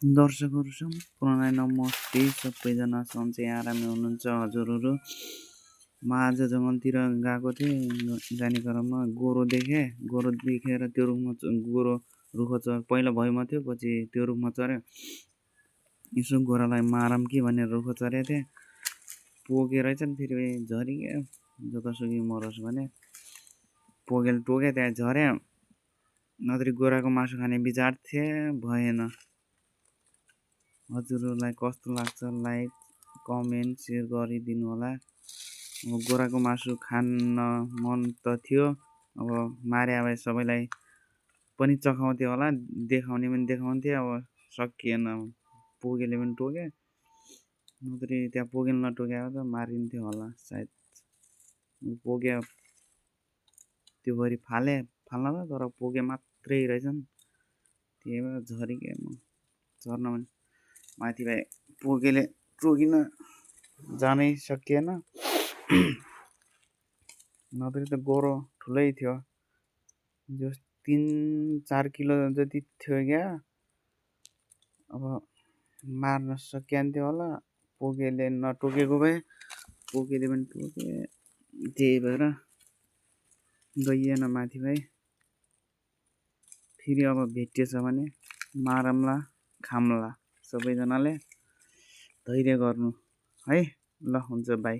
दर्शकहरू सम्पूर्णलाई नमस्ते। सबैजना सन्चै आरामै हुनुहुन्छ हजुरहरू। म आज जङ्गलतिर गएको थिएँ, जाने क्रममा गोरो देखेर त्यो रुखमा गोरो रुखो पहिला भुइँमा थियो, पछि त्यो रुखमा चढ्यो। यसो गोरालाई मारौँ कि भनेर रुखो चढेको थिएँ, पोगेर चाहिँ फेरि झरिगयो। जतासुकै मरोस् भने पोगेले टोक्यो, त्यहाँ झऱ्यो। नत्र गोराको मासु खाने विचार थिए, भएन। हजुरहरूलाई कस्तो लाग्छ लाइक कमेन्ट सेयर गरिदिनु होला। अब गोराको मासु खान मन त थियो, अब मारे भए सबैलाई पनि चखाउँथ्यो होला, देखाउने पनि देखाउँथे। अब सकिएन, पोगेले पनि टोक्यो। नत्र त्यहाँ पोगेले नटोक्या त मारिन्थ्यो होला सायद। पोगे त्यो भरि फाल्न त, तर पोगे मात्रै रहेछन्, त्यही भएर झरिगयो। म झर्न पनि माथि भाइ पोगेले टोकिन जानै सकिएन। नत्र त गोरो ठुलै थियो, जो 3-4 किलो जति थियो क्या। अब मार्न सकिन्थ्यो होला, पोगेले नटोकेको भए। पोगेले पनि टोके, त्यही भएर गइएन माथि भाइ। फेरि अब भेटिएछ भने मारौँला, खामला। सबैजनाले धैर्य गर्नु है। ल हुन्छ, बाई।